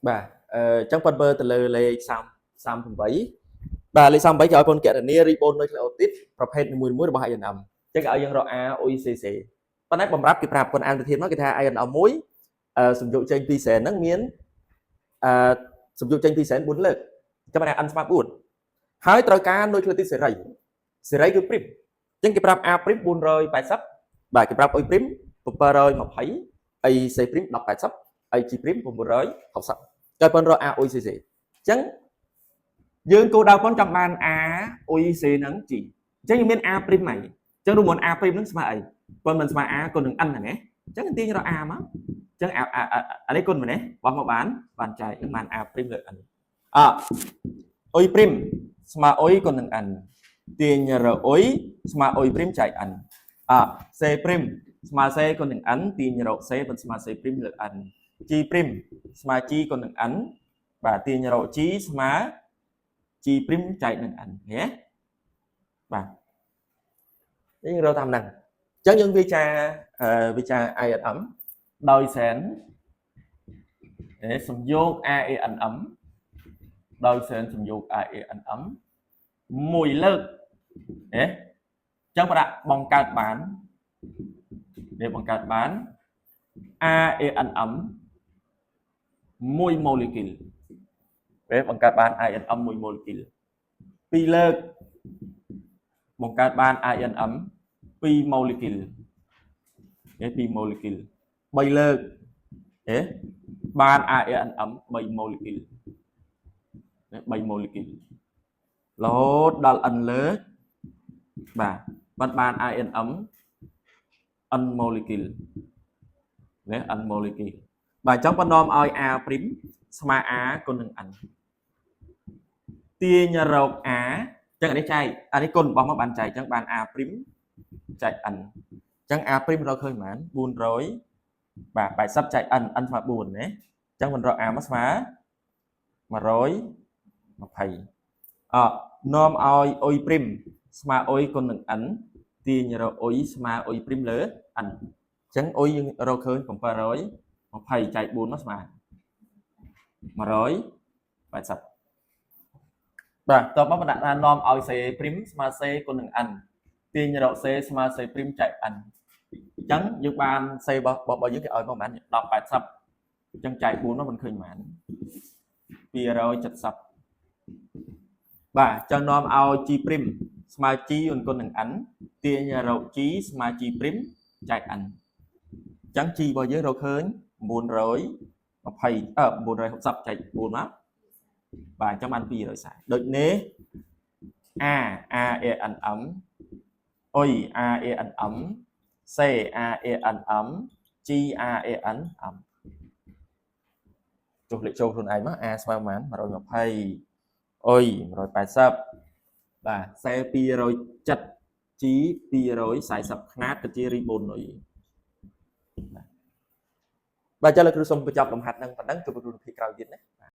បាទអឺអញ្ចឹងប៉ុនមើលទៅលើលេខ30 38បាទលេខ38គេឲ្យប៉ុនគណនារីបូននុយក្លេអូទីតប្រភេទនីមួយៗរបស់ INM អញ្ចឹងគេឲ្យយើងរក A U C C ប៉ុន្តែបំរាប់គេប្រាប់ប៉ុនអានទៅទៀតមកគេថា INM មួយអឺសំយោគចេញពីសែនហ្នឹងមានអឺសំយោគចេញពីសែន4លើកអញ្ចឹងបាន n ស្មើ4ហើយត្រូវការនុយក្លេអូទីតសេរីសេរីគឺ prime អញ្ចឹងគេប្រាប់ A prime 480បាទគេប្រាប់ U prime 720 អី C prime 1080 អី G prime 960ចុយប៉ុនរក A U C C អញ្ចឹងយើងគោលដៅប៉ុនចង់បាន A U C និង G អញ្ចឹងយើងមាន A prime ហើយអញ្ចឹងរូបមន្ត A prime ហ្នឹងស្មើអីប៉ុនមិនស្មើ A គុណនឹង N ហ្នឹងណាអញ្ចឹងទាញរក A មកអញ្ចឹង A អានេះគុណម្នេះបោះមកបានបានចែកនឹងបាន A prime លើ N អ U prime ស្មើ U គុណនឹង N ទាញរក U ស្មើ U prime ចែក N អ C prime ស្មើ C គុណនឹង N ទាញរក C មិនស្មើ C prime លើ N G prime ស្មើ G គុណនឹង N បាទទាញរក G ស្មើ G prime ចែកនឹង N ណាបាទនេះរកតាមហ្នឹងអញ្ចឹងយើងវាចាវាចា INM ដោយសែនសំយោគ AANM ដោយសែនសំយោគ AANM មួយលើកអេអញ្ចឹងប្រដាក់បង្កើតបាននេះបង្កើតបាន AANM មួយ molecule ពេលបង្កើតបាន INM មួយ molecule ពីរលើកបង្កើតបាន INM 2 molecule គេ2 molecule 3លើកអេបាន ANM 3 molecule 3 molecule រហូតដល់ n លើកបាទបាត់បាន INM n molecule ណា n molecule បាទអញ្ចឹងបណ្នាំឲ្យ a' ស្មើ a គុណនឹង n ទាញរក a អញ្ចឹងអានេះចែកអានេះគុណរបស់មកបានចែកអញ្ចឹងបាន a' ចែក n អញ្ចឹង a' រកឃើញប៉ុន្មាន400បាទ80ចែក n n ស្មើ4ណាអញ្ចឹងមិនរក a មកស្មើ120អនាំឲ្យ u prime ស្មើ u គុណនឹង n ទាញរក u ស្មើ u prime លើ n អញ្ចឹង u យើងរកឃើញ720ចែក4មកស្មើ180បាទតបមកបណ្ដាក់ថានាំឲ្យ c prime ស្មើ c គុណនឹង n ទាញរក c ស្មើ c prime ចែក n អញ្ចឹងយើងបាន c របស់យើងគេឲ្យមកប្រហែល1080អញ្ចឹងចែក4មកមិនឃើញប៉ុន្មាន270បាទចឹងនាំឲ្យ g prime ស្មើ g គុណនឹង n ទាញរក g ស្មើ g prime ចែក n អញ្ចឹង g របស់យើងរកឃើញ920អឺ960ចែក4មកបាទអញ្ចឹងបាន240ដូចនេះ A A A N M U A A N M C A A N M G A A N M ចុះលេខចូលខ្លួនឯងមក A ស្មើប៉ុន្មាន120 U 180បាទ C 270 G 240ខ្នាតទៅជារីបូននុយបាទបាទចា៎លោកគ្រូសូមបញ្ចប់លំហាត់នឹងប៉ុណ្ណឹងជួបគ្រូនៅភាគក្រោយទៀតណា។